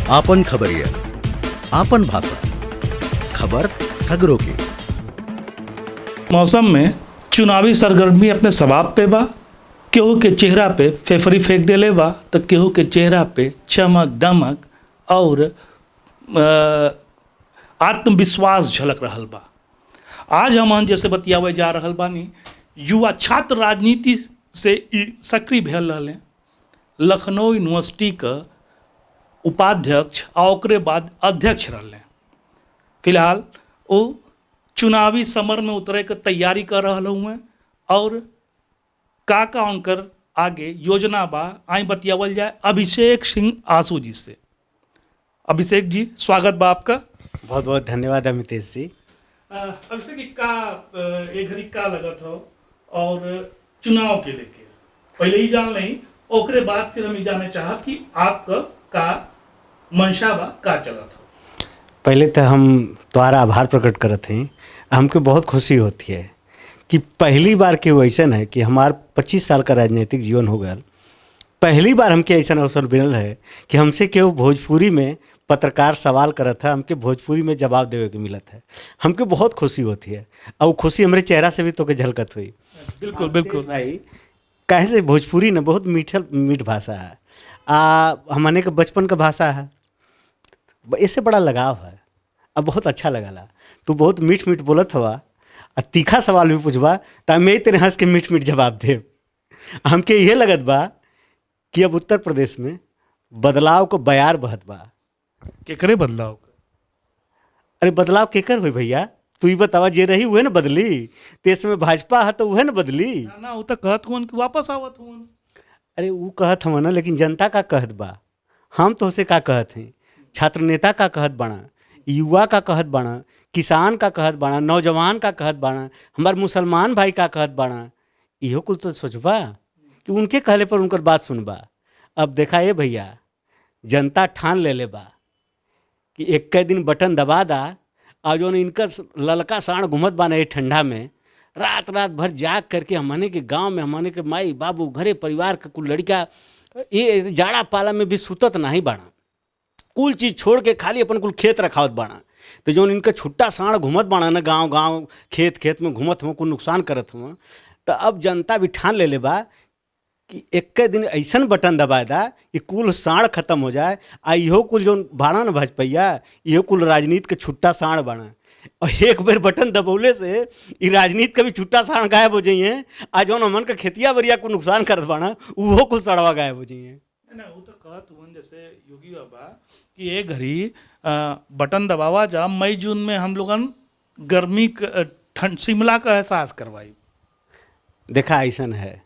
आपन खबरिया, आपन भाषा, खबर सगरों की। मौसम में चुनावी सरगर्मी अपने सवाब पे बा। केहू के चेहरा पे फेफरी फेंक देले बा तो केहू के चेहरा पे चमक दमक और आत्मविश्वास झलक रहल बा। आज हम जैसे बतियावे जा रहल बानी, युवा छात्र राजनीति से ई सक्रिय भेल रहले, लखनऊ यूनिवर्सिटी क उपाध्यक्ष आ ओकरे बाद अध्यक्ष रहले। फिलहाल वो चुनावी समर में उतरे के तैयारी कर रहल हुए और का का उनकर आगे योजना बा, आई बतियावल जाए अभिषेक सिंह आशु जी से। अभिषेक जी, स्वागत बा आपका। बहुत बहुत धन्यवाद अमितेश जी। अभिषेक जी, का ए घड़ी का लगत हो और चुनाव के लेके पहले ही जान लही, ओकरे बाद फिर हम ई जाने चाहब कि आपका का मंशा बा, का चलत हो। पहले तो हम तुम्हारा आभार प्रकट करत हैं। हमको बहुत खुशी होती है कि पहली बार के ऐसा है कि हमार 25 साल का राजनीतिक जीवन हो गया, पहली बार हमके ऐसा अवसर मिलल है कि हमसे केहू भोजपुरी में पत्रकार सवाल करत है, हमके भोजपुरी में जवाब देवे के मिलत है। हमके बहुत खुशी होती है और वो खुशी हमारे चेहरा से भी तोके झलकत हुई। बिल्कुल बिल्कुल। भाई, काहे से भोजपुरी ना बहुत मीठल मीठ भाषा है आ हमने के बचपन का भाषा है, इससे बड़ा लगाव है। अब बहुत अच्छा लगला। तू बहुत मीठ मीठ बोलत हवा आ तीखा सवाल भी पूछबा त हम यही तेरे हंस के मीठ मीठ जवाब देब। हमके इहे लगत बा कि अब उत्तर प्रदेश में बदलाव को बयार बहत बा। केकरे बदलाव? अरे, बदलाव केकर हुई भैया, तू ही बतावा। जे रही उहे न बदली। देश में भाजपा है तो उहे न बदली। ना ना, वो तो कहत हुअन कि वापस आवत हुअन। अरे, ऊ कहत हवन ना, लेकिन जनता का कहत बा? हम तो से का कहत हैं, छात्र नेता का कहत बाणा, युवा का कहत बाणा, किसान का कहत बाणा, नौजवान का कहत बाणा, हमार मुसलमान भाई का कहत बाणा, इहो कुछ तो सोचबा कि उनके कहले पर उनकर बात सुनबा। अब देखा ये भैया, जनता ठान ले ले बा कि एक दिन बटन दबा दा और जो इनका ललका साँड़ घूमत बाना ये ठंडा में रात रात भर जाग करके हमने के गांव में हमने के माई बाबू घरे परिवार के कुल लड़का ये जाड़ा पाला में भी सुतत नहीं बाणा, कुल चीज़ छोड़ के खाली अपन कुल खेत रखावत बाणा। तो जौन इनका छुट्टा साँड़ घूमत बाणा ना, गांव गांव खेत खेत में घूमत हुआ, कुल नुकसान करत हुआ, तो अब जनता भी ठान ले ले बा कि एक दिन ऐसन बटन दबाए दा कि कुल साँड़ खत्म हो जाए। आ इहो कुल जौन बाणा न भाजपैया, इहो कुल राजनीति के छुट्टा साँड़ बाणा और एक बेर बटन दबौले से ई राजनीति के भी छुट्टा साँड़ गायब हो जाइए आ जौन हमन के खेतिया बरिया को नुकसान करत बाणा, उहो कुल सड़वा गायब हो जाइए। ना, वो तो कहत हुअन जैसे योगी बाबा कि ये घड़ी बटन दबावा जा, मई जून में हम लोगन गर्मी ठंड शिमला का एहसास करवाई। देखा, ऐसन है,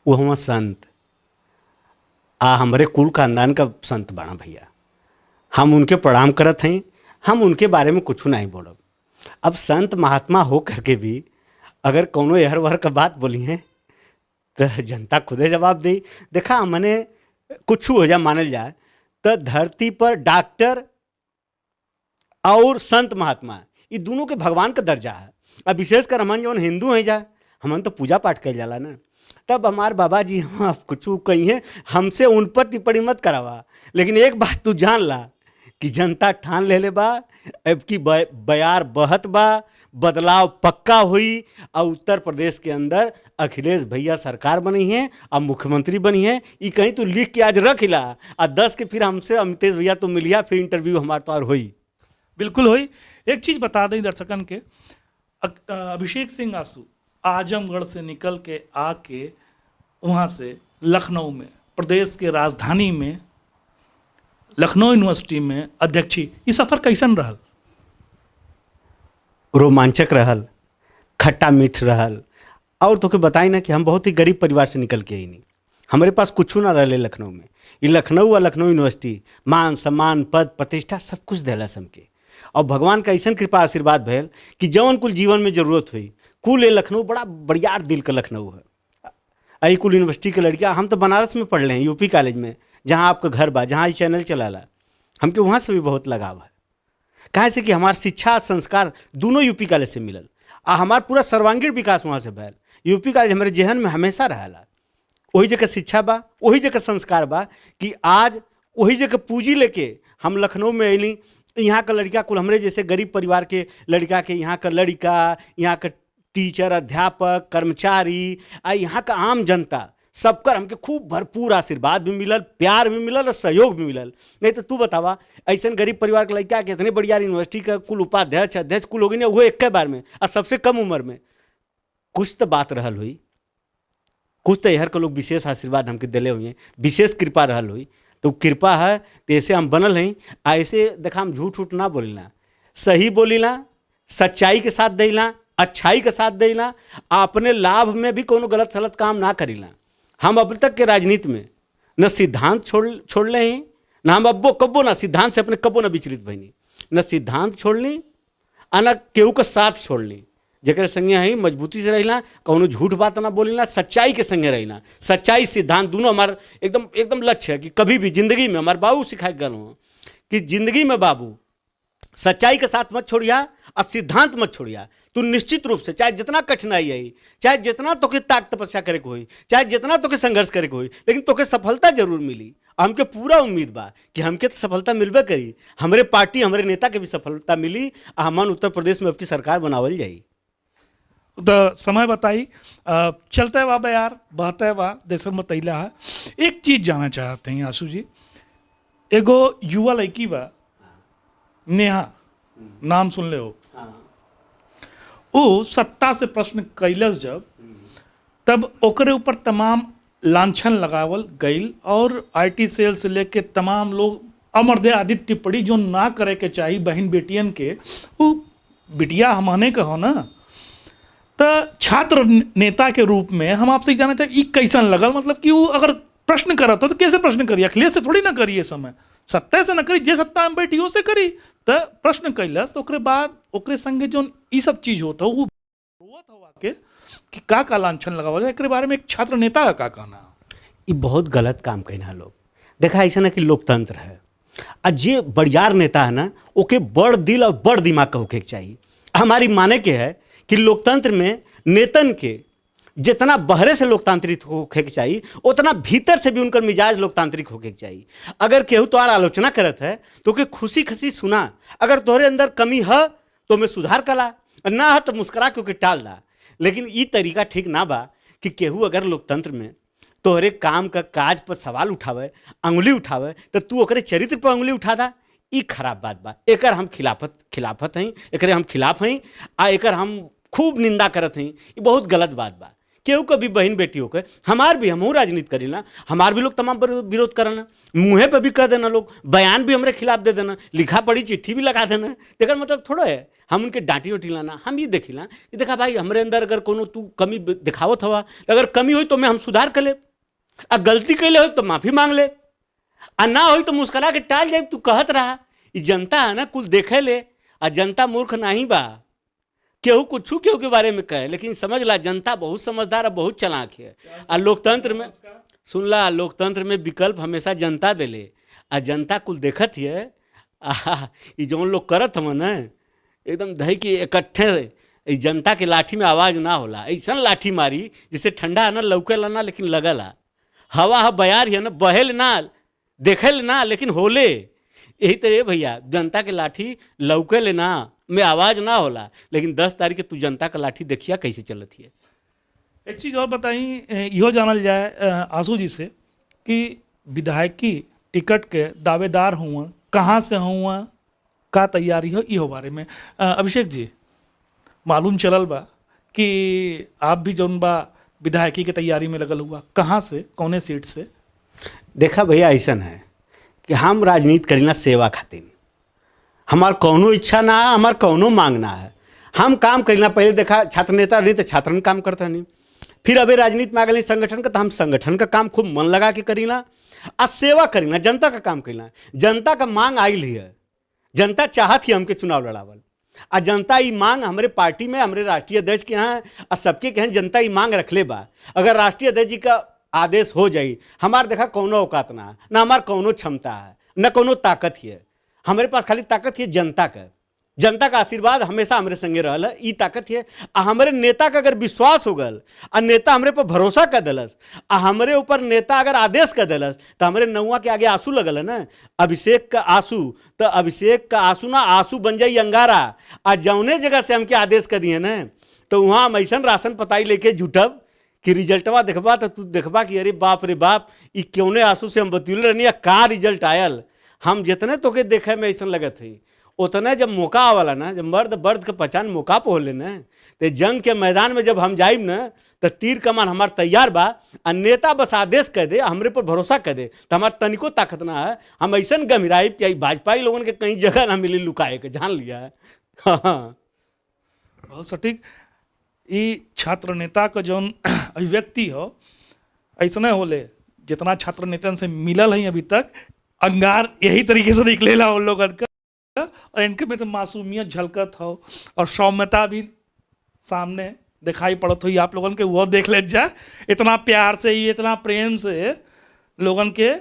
वो हम संत आ हमारे कुल खानदान का संत बाणा भैया, हम उनके प्रणाम करत हैं। हम उनके बारे में कुछ नहीं बोलब। अब संत महात्मा हो करके भी अगर कोनो यहर वहर का बात बोली हैं तो जनता खुदे जवाब दी। देखा, हमने कुछ हो जा मानल जाए तो धरती पर डॉक्टर और संत महात्मा ये दोनों के भगवान का दर्जा है। अब विशेषकर हमन जौन हिंदू हैं जा, हमन तो पूजा पाठ कर जाला ना, तब हमार बाबा जी हम आप कुछ कही हैं, हमसे उन पर टिप्पणी मत करावा। लेकिन एक बात तू जान ला कि जनता ठान ले ले बा, अब की बयार बहत बा, बदलाव पक्का हुई और उत्तर प्रदेश के अंदर अखिलेश भैया सरकार बनी है और मुख्यमंत्री बनी है। ये कहीं तू लिख के आज रख ला आ 10 के फिर हमसे अमितेश भैया तो मिलिया, फिर इंटरव्यू हमार तो और हुई। बिल्कुल होई। एक चीज़ बता दें दर्शकन के, अभिषेक सिंह आशु आजमगढ़ से निकल के आके वहाँ से लखनऊ में, प्रदेश के राजधानी में, लखनऊ यूनिवर्सिटी में अध्यक्षी, ये सफ़र कैसन रहल? रोमांचक रहल, खट्टा मीठ रहल। और तोके बताई ना कि हम बहुत ही गरीब परिवार से निकल के आईनी। हमारे पास कुछ ना रहले लखनऊ में। ये लखनऊ और लखनऊ यूनिवर्सिटी मान सम्मान पद प्रतिष्ठा सब कुछ देलस हमके और भगवान का ऐसा कृपा आशीर्वाद भैल कि जौन कुल जीवन में जरूरत हुई कुल ये लखनऊ बड़ा बढ़िया दिल का लखनऊ है। आई कुल यूनिवर्सिटी के लड़कियाँ, हम तो बनारस में पढ़ रहे हैं यूपी कॉलेज में, जहाँ आपका घर बा, जहाँ ये चैनल चलाला, हमके वहाँ से भी बहुत लगाव है। काहे से कि हमार शिक्षा संस्कार दोनों यूपी कॉलेज से मिलल आ हमार पूरा सर्वांगीण विकास वहाँ से भैल। यूपी कॉलेज हमारे जेहन में हमेशा रहेला। वही जगह शिक्षा बा, वही जगह संस्कार बा कि आज वही जगह पूंजी लेके हम लखनऊ में अली। यहाँ का लड़का कुल हमरे जैसे गरीब परिवार के लड़का के, यहाँ का लड़का, यहाँ का टीचर, अध्यापक, कर्मचारी आ यहाँ का आम जनता सबकर हमके खूब भरपूर आशीर्वाद भी मिलल, प्यार भी मिलल और सहयोग भी मिलल। नहीं तो तू बतावा, ऐसा गरीब परिवार के लड़का के इतने बढ़िया यूनिवर्सिटी का कुल उपाध्यक्ष अध्यक्ष कुल हो गई ना, वो एक बार में और सबसे कम उम्र में। कुछ तो बात रहल हुई, कुछ तो यहाँ के लोग विशेष आशीर्वाद हमके दिले हुए, विशेष कृपा रहल हुई, तो कृपा है तो ऐसे हम बनल हैं। आ ऐसे देखा हम झूठ उठ ना बोलिला, सही बोलिला, सच्चाई के साथ देला, अच्छाई के साथ देला, आ अपने लाभ में भी कोनो गलत सलत काम ना करीला। हम अब तक के राजनीति में न सिद्धांत छोड़ ले हैं, ना हम अब्बो कब्बो ना सिद्धांत से अपने कब्बो ना विचलित भइनी, न सिद्धांत छोड़ली आ न केहू के साथ छोड़ली। जेकरे संगे हई मजबूती से रहिला, कौनो झूठ बात ना बोलिला, सच्चाई के संगे रहिला। सच्चाई सिद्धांत दोनों हमार एकदम एकदम लक्ष्य है कि कभी भी जिंदगी में, हमारे बाबू सिखाए गए हों कि जिंदगी में बाबू सच्चाई के साथ मत छोड़िया और सिद्धांत मत छोड़िया। तू निश्चित रूप से चाहे जितना कठिनाई आई, चाहे जितना तोके ताक तपस्या करे के होई, चाहे जितना तोके संघर्ष करे के होई, लेकिन तोके सफलता जरूर मिली। हमके पूरा उम्मीद बा कि हमके तो सफलता मिलबे करी, हमरे पार्टी हमरे नेता के भी सफलता मिली आ हमन उत्तर प्रदेश में अब की सरकार बनावल जाई। तो समय बताई, चलते बा यार, बहते बा जैसे बतैला है। एक चीज़ जानना चाहते हैं आशू जी, एगो युवा लड़की बा नेहा, नाम सुन ले हो, वो सत्ता से प्रश्न कैलस जब, तब ओकरे ऊपर तमाम लांछन लगावल गईल और IT cell से लेके तमाम लोग अमरदे आदि टिप्पणी जो ना करे के चाही बहन बेटियन के, वो बिटिया हमने कहो ना। तो छात्र नेता के रूप में हम आपसे जानना चाहे ई कैसन लगल, मतलब कि वो अगर प्रश्न करत हो तो कैसे प्रश्न करी, अखिलेश से थोड़ी ना करी, ये समय सत्ता से ना करी, जे सत्ता में बैठी से करी। तो प्रश्न कैलस तो ओकरे बाद ओकरे संगे जो ई सब चीज होता वो रोवत हवा के कि का का लांछन लगावल जाए, एकरे बारे में एक छात्र नेता का का कहना है? ये बहुत गलत काम कहना लोग। देखा ऐसा ना कि लोकतंत्र है आ जे बड़ियार नेता है ना ओके बड़ दिल और बड़ दिमाग का होके के चाहिए। हमारी माने के है कि लोकतंत्र में नेतन के जितना बहरे से लोकतांत्रिक होके के चाहिए उतना भीतर से भी उनकर मिजाज लोकतांत्रिक होके के चाहिए। अगर केहू तोहार आलोचना करत है तो के खुशी खुशी सुना, अगर तोहरे अंदर कमी है तो मैं सुधार कला, ना है तो मुस्करा के ओके टाल दा। लेकिन ई तरीका ठीक ना बा कि केहू अगर लोकतंत्र में तोहरे काम का काज पर सवाल उठावे, अंगुली उठावे, तो तू ओकरे चरित्र पर अंगुली उठा दा, ई खराब बात बा। एकर हम खिलाफत हई, एकरे हम खिलाफ हई आ एकर हम खूब निंदा करत हई। ई बहुत गलत बात बा। केहू कभी बहन बेटी होके हमार भी, हमहू राजनीति करीला, हमार भी लोग तमाम विरोध करना, मुँहे पे भी कह देना, लोग बयान भी हमरे खिलाफ दे देना, लिखा पढ़ी चिट्ठी भी लगा देना। एकर मतलब थोड़ा है हम उनके डांटी उटी लाना। हम ये देखिला कि देखा भाई हमरे अंदर अगर कोनो तू कमी दिखावत हवा, अगर कमी हुई तो मैं हम सुधार कर ले, आ गलती कैले हो तो माफ़ी मांग ले, आ ना हो तो मुस्करा के टाल जाए। तू कहत रहा ई जनता है ना कुल देखे ले, आ जनता मूर्ख नहीं बा, केहू कुछ केहू के बारे में कहे, लेकिन समझ ला जनता बहुत समझदार और बहुत चालाक है। आ लोकतंत्र में सुन ला, लोकतंत्र में विकल्प हमेशा जनता देले, आ जनता कुल देखत ही है। आ ई जौन लोग करत हवन ना एकदम दही के इकट्ठे, ई जनता के लाठी में आवाज़ ना होला, ऐसन लाठी मारी जिसे ठंडा ना लौकेला ना लेकिन लगला, हवा ह बयार है ना बहेल ना देखेल ना लेकिन होले। यही तरह भैया जनता के लाठी लौकेले ना में आवाज़ ना होला, लेकिन 10 तारीख के तू जनता का लाठी देखिया कैसे चलत है। एक चीज़ और बताई, इहो जानल जाए आशू जी से कि विधायकी टिकट के दावेदार हुआ, कहाँ से हुआ, का तैयारी हो, इहो बारे में। अभिषेक जी, मालूम चलल बा कि आप भी जौन बा विधायकी के तैयारी में लगल हुआ, कहाँ से, कौने सीट से? देखा भैया ऐसा है कि हम राजनीति करीना सेवा खातिर, हमार कौनो इच्छा ना है, हमार कौनो मांग ना है, हम काम करीना। पहले देखा छात्र नेता रही तो छात्रन काम करता नहीं, फिर अभी राजनीति में आ गए संगठन का, तो हम संगठन का काम खूब मन लगा के करीना आ सेवा करीना, जनता का काम करीना। जनता का मांग आयल ही है, जनता चाहत ही हमके चुनाव लड़ावल, आ जनता ई मांग हमरे पार्टी में हमरे राष्ट्रीय अध्यक्ष के यहाँ आ सबके के यहाँ जनता ई मांग रखले बा। अगर राष्ट्रीय अध्यक्ष जी का आदेश हो जाई, हमार देखा कौनो औकात ना है, ना हमार कौनो क्षमता है, ना कौनो ताकत ही है, हमारे पास खाली ताकत है जनता का। जनता का आशीर्वाद हमेशा हमरे संगे रहल है, ई ताकत है। आ हमरे नेता का अगर विश्वास हो गल आ नेता हमरे पर भरोसा कर दिलस आ हमरे ऊपर नेता अगर आदेश कर दिलस तो हमरे नौआ के आगे आंसू लगल है ना, अभिषेक का आंसू, तो अभिषेक का आंसू ना आंसू बन जाई अंगारा। आ जौने जगह से हमके आदेश कर दिए ना तो वहाँ हम ऐसा राशन पताई लेके जुटब कि रिजल्टवा देखबा तो तू देखबा कि अरे बाप रे बाप, ई क्यों आंसू से हम बतौले रहनी, का रिजल्ट आयल। हम जितने तोके देखे में ऐसा लगत है उतने जब मौका आवाला ना, जब मर्द बर्द के पहचान मौका पर होले ना, तो जंग के मैदान में जब हम जाइब ना तो तीर कमान हमार तैयार बा आ नेता बस आदेश कह दे, हमरे पर भरोसा कह दे तो हमार तनिको ताकत ना है। हम ऐसा गंभीराइब कि भाजपाई लोगन के कहीं जगह ना मिली लुकाए के, जान लिया है। हाँ बहुत सटीक। ई छात्र नेता का जौन अभिव्यक्ति हो ऐसने होले, जितना छात्र नेता से मिलल है अभी तक अंगार यही तरीके से निकलेला उन लोगन का, और इनके में तो मासूमियत झलकत हो और सौम्यता भी सामने दिखाई पड़त हो। आप लोगन के वो देख ले जा, इतना प्यार से ये इतना प्रेम से लोगन के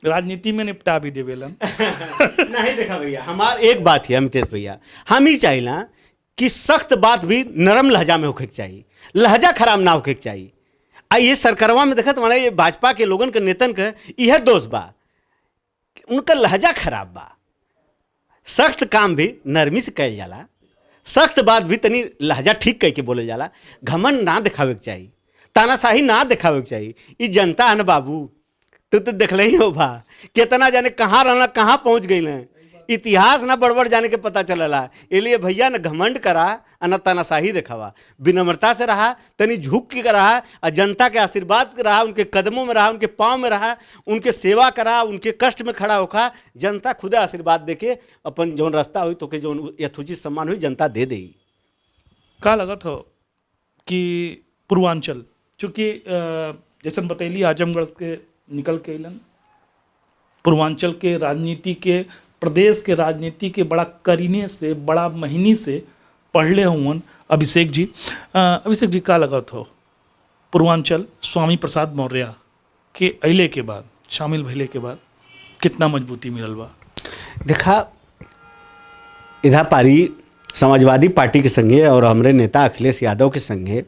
राजनीति में निपटा भी देवेलन। नहीं देखा भैया, हमार एक बात है अमितेश भैया, हम ही चाहिए कि सख्त बात भी नरम लहजा में होखे के चाहिए, लहजा खराब ना होखे के चाहिए। आ ये सरकारवा में देखत माने ये भाजपा के लोगन के नेतन के यह दोष बा, उनका लहजा खराब बा। सख्त काम भी नरमी से कल जाला, सख्त बात भी तनी लहजा ठीक कह के बोले जाला, घमंड ना दिखावे के चाहिए, तानाशाही ना दिखावे के चाहिए। ये जनता है ना बाबू, तू तो देखले ही हो बा कितना जाने कहाँ रहना कहाँ पहुँच गई हैं, इतिहास ना बड़बड़ जाने के पता चलला। इसलिए भैया न घमंड करा आ न तानाशाही दिखावा, विनम्रता से रहा, तनी झुक के रहा आ जनता के आशीर्वाद रहा, उनके कदमों में रहा, उनके पाँव में रहा, उनके सेवा करा, उनके कष्ट में खड़ा होखा, जनता खुदे आशीर्वाद देके अपन जौन रास्ता हुई तो के जौन यथोचित सम्मान हुई जनता दे दे। का लगत हो कि पूर्वांचल चूँकि जैसन बतैली आजमगढ़ के निकल के अलन, पूर्वांचल के राजनीति के प्रदेश के राजनीति के बड़ा करीने से बड़ा महीनी से पढ़ले हुवन अभिषेक जी। अभिषेक जी का लगत हो पूर्वांचल स्वामी प्रसाद मौर्य के अइले के बाद, शामिल भइले के बाद कितना मजबूती मिलल बा? देखा इधा पारी समाजवादी पार्टी के संगे और हमरे नेता अखिलेश यादव के संगे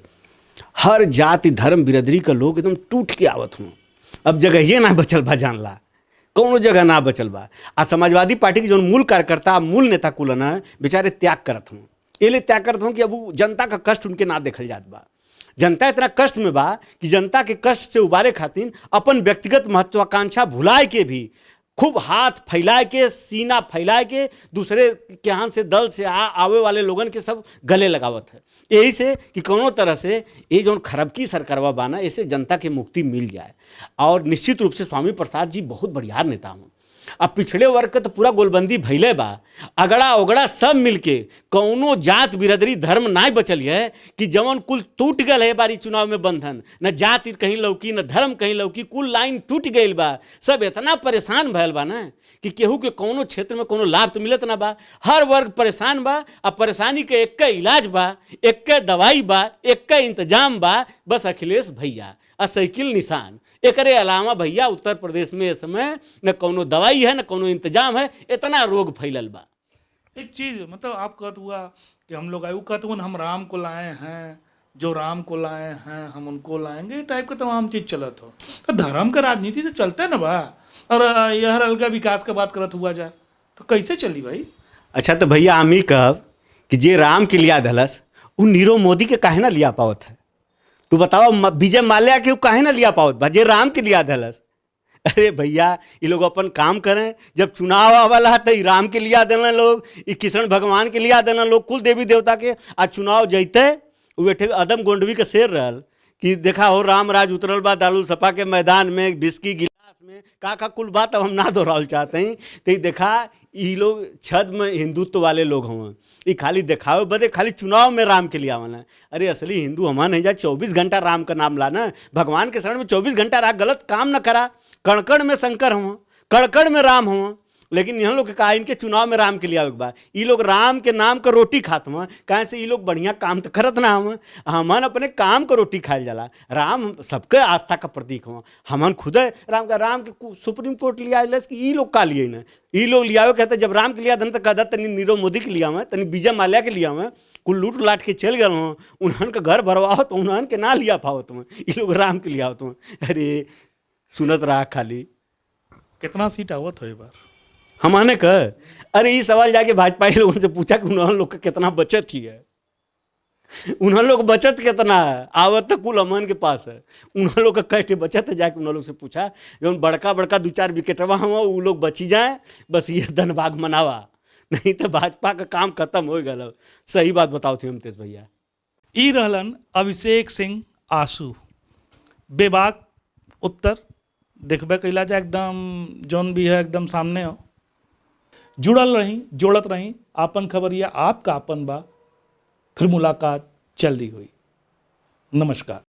हर जाति धर्म बिरादरी का लोग एकदम टूट के आवत हों। अब जगहिए ना बचल बा, जानला कौनो जगह ना बचल बा। आ समाजवादी पार्टी के जौन मूल कार्यकर्ता मूल नेता कुलन है बेचारे त्याग करत हों, ये लिए त्याग करत हों कि अब जनता का कष्ट उनके ना देखल जात बा। जनता इतना कष्ट में बा कि जनता के कष्ट से उबारे खातिर अपन व्यक्तिगत महत्वाकांक्षा भुलाए के भी खूब हाथ फैलाए के सीना फैलाए के दूसरे के यहाँ से दल से आवे वाले लोगन के सब गले लगावत है। यही से कि कोनो तरह से ये जौन खरबकी सरकारवा बाना ऐसे जनता के मुक्ति मिल जाए। और निश्चित रूप से स्वामी प्रसाद जी बहुत बढ़िया नेता हों। अब पिछड़े वर्ग के तो पूरा गोलबंदी भैले बा, अगड़ा ओगड़ा सब मिलके कौनो जात बिरादरी धर्म ना बचल है कि जवन कुल टूट गल है बारी चुनाव में बंधन, न जाति कहीं लौकी न धर्म कहीं लौकी, कुल लाइन टूट गई बा। सब इतना परेशान भयल बा ना कि केहू के कौनो क्षेत्र में कोनो लाभ तो मिलत ना बा, हर वर्ग परेशान बा। आ परेशानी के एक इलाज बा, एक दवाई बा, एक इंतजाम बा, बस अखिलेश भैया आ साइकिल निशान। एकरे अलावा भैया उत्तर प्रदेश में इस समय न कोनो दवाई है न कोनो इंतजाम है, इतना रोग फैलल बा। एक चीज़ मतलब आप कहत हुआ कि हम लोग आए, वो कहत हुआ हम राम को लाए हैं, जो राम को लाए हैं हम उनको लाएंगे, टाइप का तमाम चीज़ चलत हो। तो धर्म का राजनीति तो चलते है ना बा, और यह अलग विकास का बात करत हुआ जाए तो कैसे चली भाई? अच्छा तो भैया हम ही कहब कि जे राम के लिया दलस वो नीरव मोदी के काहे ना लिया पावत है? तू बताओ विजय माल्या के काहे ना लिया पावत बा जे राम के लिया दलस? अरे भैया ये लोग अपन काम करें, जब चुनाव आवाला तो राम के लिया देना लोग, ये कृष्ण भगवान के लिया देना लोग, कुल देवी देवता के। आ चुनाव जैते वो अदम गोंडवी के शेर रहल कि देखा हो राम राज उतरल बा दारुल सफा के मैदान में बिस्की गिलास में का का कुल बात अब हम ना दोहरावल चाहते हैं। तो देखा ये लोग छद्म हिंदुत्व वाले लोग हों, ये खाली दिखावे बदे खाली चुनाव में राम के लिए आवना। अरे असली हिंदू हमार नहीं जा 24 घंटा राम का नाम लाना, भगवान के शरण में 24 घंटा रहा, गलत काम न करा, कणकण में शंकर हों, कणकण में राम हों। लेकिन यहाँ लोग के का इनके चुनाव में राम के लिए आवे के बा। ई लोग राम के नाम का रोटी खात हवन, काहे से ई लोग बढ़िया काम तो करत ना हवन। हमन अपने काम का रोटी खाइल जाला। राम सबके आस्था का प्रतीक हवन, हमन खुद राम का, राम के सुप्रीम कोर्ट लिया आइलस कि ई लोग का लिए ना, ई लोग लियावे कहते जब राम के लिया धन तो कहता तनी नीरव मोदी के लिया हमें, तनी विजय माल्या के लिया हमें, कुल लूट लाट के चल गए हों, उन्हन के घर भरवाओ तो उन्हन के ना लिया पाओ तुम, ई लोग राम के लिया तुम। अरे सुनत रहा खाली। कितना सीट आवत हो बार हमाने कह, अरे ये सवाल जाके भाजपा ही लोगों से पूछा कि उन्होंने लोग का कितना बचत ही है, उन्होंने लोग बचत कितना है, आवत तो कुल अमन के पास है, उन्होंने लोग का कैसे बचत है, जाके उन्होंने लोग से पूछा। जौन बड़का बड़का 2-4 विकेटवा हुआ वो लोग बची जाए, बस ये धनबाग मनावा, नहीं तो भाजपा का काम खत्म हो गया। सही बात बताओ थी अमितेश भैया। ई रहलन अभिषेक सिंह आशू, बेबाक उत्तर देखबे कैला जा, एकदम जौन भी है एकदम सामने हो। जुड़ल रही, जोड़त रही आपन खबरिया, आपका आपन बा। फिर मुलाकात जल्दी हुई। नमस्कार।